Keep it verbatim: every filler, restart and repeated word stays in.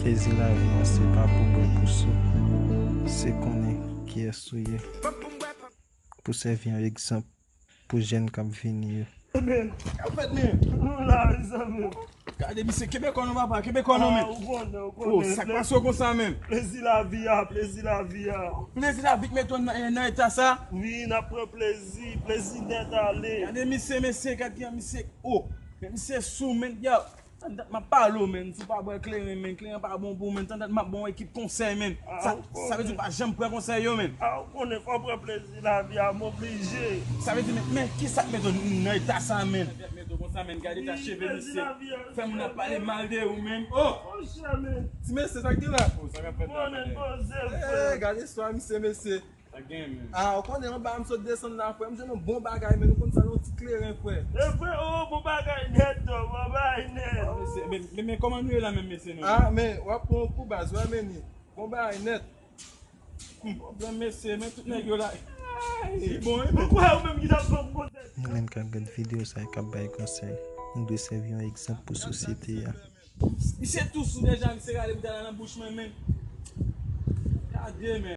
Plezi lavi an se pa pou bwè pou sou, se konnen kiyès ou ye. Pou sèvi yon egzanp pou jèn k ap vini yo. Men, sa fèt, men. Nou la, mezanmi. Gade misye, kenbe kò non, papa, kenbe kò non, men. Ah, ou konnen, ou konnen. Oh, sa k pase w konsa, men? Plezi lavi a, plezi lavi a. Plezi lavi k mete w nan, nan eta sa? Wi, n ap pran plezi, plezi nèt ale. Gade misye, mesye, gade kijan misye, oh, men misye sou, men, yo. Tann dat m ap pale w, men, si w pa bwè kleren, men, kleren pa bon pou w, men, tann dat m ap ba w ekip konsèy, men. Sa, sa vle di w pa janm pran konsèy yo, men. Ah, ou konnen fò w pran plezi lavi a, m oblije. Sa vle di, men, men, kisa k mete w nan eta sa, men? Mete w konsa, men, gade eta cheve misye. Fè moun ap pale mal de ou, men. Oh! Monchè, men. Ti mesye, sa k gen la? Oh, sa k ap fèt la, men? Poze, frè. Eh, gade istwa misye, mesye. Sa gen, men. Ah, ou konnen anba a m sot desann la, frè. M jwenn yon bon bagay, men ou konn sa, yon ti kleren, frè. E frè, oh, bon bagay nèt, oh, bon bagay nèt. Ah, mesye, men, men, men kòman nou ye la menm, mesye, nou? Ah, men, w ap pran yon kou baz, wè, men ni. Bon bagay nèt. Hmm, pwoblèm, mesye, men tout nèg yo la. Ay, bon, wi, men. Ou kwè ou menm ki t ap pran kou konsa? Nou menm k ap gad videyo sa, k ap bay konsèy, nou dwe sèvi yon egzanp pou sosyete a. Misye tou sou deja, misye rale bouda la nan bouch mwen, men. Gade, men.